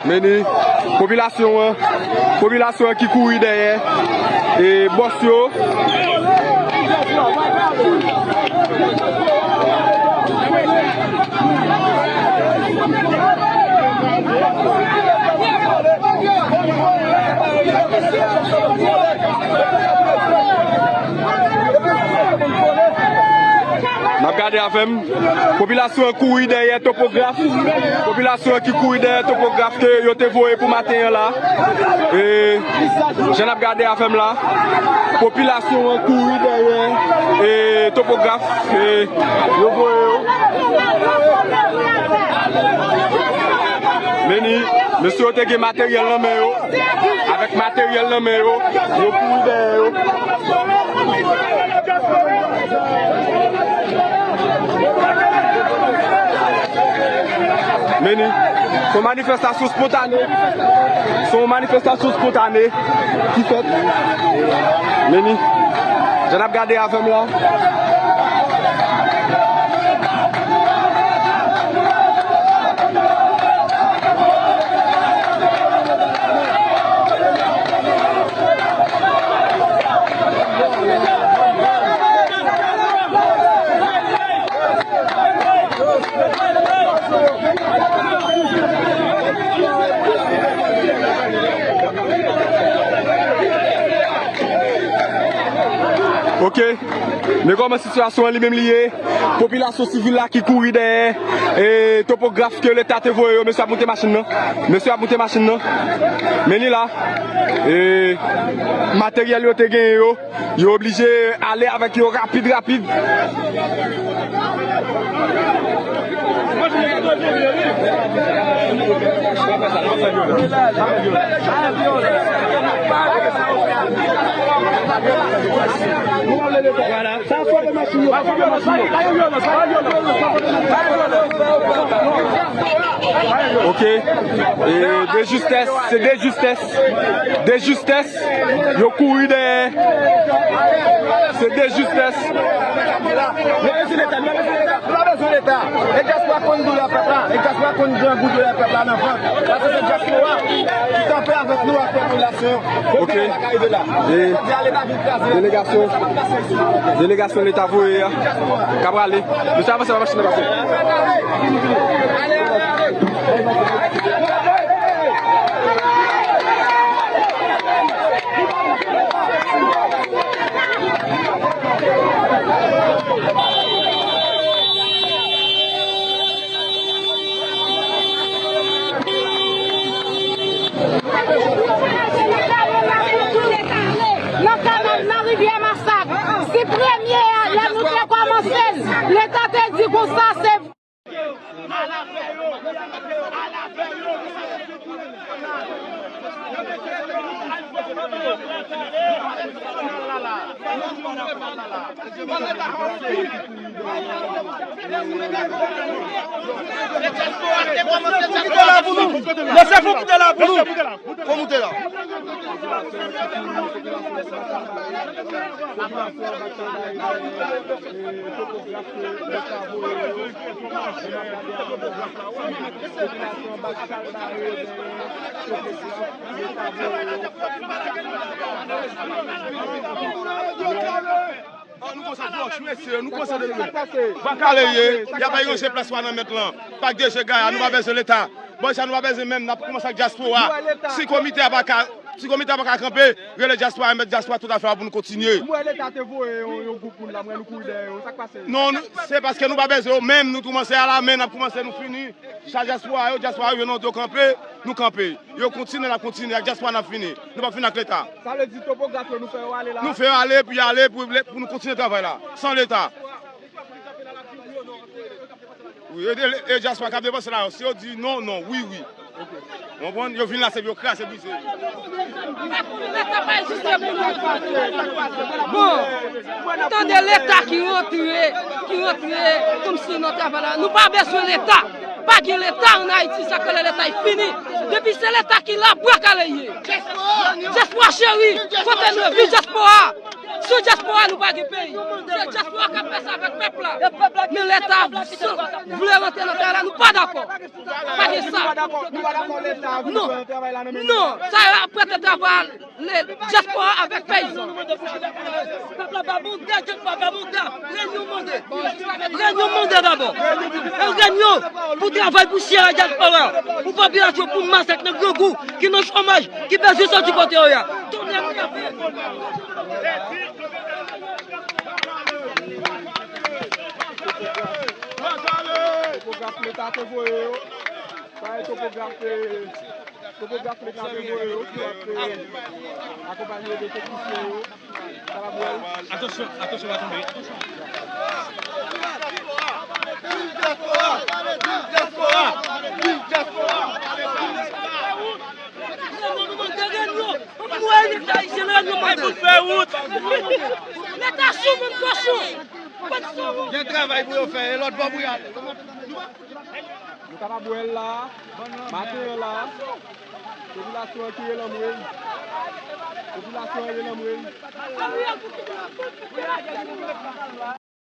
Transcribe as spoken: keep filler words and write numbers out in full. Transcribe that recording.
Men ni popilasyon an, popilasyon an ki kouri dèyè e bòs yo. N ap gade avè m. Popilasyon an kouri dèyè topograf. Popilasyon an ki kouri dèyè topograf ke yo te voye pou maten an la. E, jan n ap gade avè m la, popilasyon an kouri dèyè, e, topograf, e, yo voye yo. Men ni, mesye yo te gen materyèl nan men yo. Avèk materyèl nan men yo, yo kouri dèyè yo. Men ni, se yon manifestasyon spontane. Se yon manifestasyon spontane ki fèt. Men ni, jan n ap gade avè m la. Ok. Men kòman sitiyasyon an li menm li ye? Popilasyon sivil la ki kouri dèyè, e, topograf ke Leta te voye yo. Mesye ap moute machin nan. Mesye ap moute machin nan. Men li la. E, materyèl yo te genyen yo, yo oblije ale avèk yo rapid, rapid. Vwala. Ok. E, de justès, se de justès. De justès. Yo kouri dèyè. Se de justès. Nou pa bezwen Leta, nou pa bezwen Leta. Nou pa bezwen Leta. E dyaspora konn doulè pèp la. E dyaspora konn grangou doulè pèp la nan vant. Paske se dyaspora ki kanpe avèk nou, ak popilasyon. Ok. E delegasyon, delegasyon Leta voye a k ap prale. Mesye avanse, machin nan pase. Nan kanal, nan rivyè Masak, si premye a, lè nou te kòmanse l, Leta te di konsa, se Mesye, fò moute la pou nou. Fò moute la. Ah, nou konsa, bòs, mesye, nou konsa de nou. Pa kale ye, y ap al ranje plas pa nan mèt lan. Pak D G Gaya, nou pa bezwen Leta. Bon, sa nou pa bezwen menm, n ap kòmanse ak dyaspora. Si komite a pa ka, si komite a pa ka kanpe, rele dyaspora, mèt dyaspora tout afè a pou nou kontinye. M wè Leta te voye yon, yon gwoup moun la, m wè nou kouri dèyè yo. Sa k pase? Non, nou, se paske nou pa bezwen yo menm, nou kòmanse a la men, n ap kòmanse, nou fini. Sa dyaspora yo, dyaspora yo, yo nan yo kanpe, nou kanpe. Yo kontinye, n ap kontinye, ak dyaspora n ap fini. Nou p ap fini ak Leta. Sa vle di topograf yo, nou fè yo ale la? Nou fè yo ale, pou y ale, pou, pou nou kontinye travay la. San Leta. Wi, e, e, e dyaspora k ap depanse la, si yo di non, non, wi, wi. Ou konprann? Yo vin la, se pou yo kraze, brize. Bon, tande Leta ki rantre, ki rantre, kòmsi nan travay la. Nou pa bezwen Leta. Pa gen Leta ann Ayiti, sa k rele Leta, li fini. Depi se Leta ki la, bwa kale ye. Dyaspora cheri, kote nou ye? Viv dyaspora. Sou dyaspora, nou pa gen peyi. Se dyaspora k ap fè sa avèk pèp la. Men Leta vle rantre nan travay la, nou pa dakò. Pa gen sa. Non. Non. Sa yo ap prete travay dyaspora avèk peyizan. Pèp la pa mande, dyaspora pa mande. Renyon mande. Renyon mande dabò. Renyon pou travay pou syè a dyaspora. Pou popilasyon, pou mas ak nan grangou, ki nan chomaj, ki bezwen soti kote yo ye a. Tonnè nou Topograf Leta te voye yo. Sa e topograf, eh, topograf Leta te voye yo ki ap, eh, akonpanye de teknisyen yo. Sa va bwèl. Atansyon, atansyon, va tonbe. Atansyon. Viv dyaspora! Viv dyaspora! Viv dyaspora! Pou nou fè wout. Leta sou moun kochon. Gen travay pou yo fè, e lòt bò pou y ale. Nou kapab wè l la, maten an la, popilasyon an ki rele anmwey. Popilasyon an rele anmwey.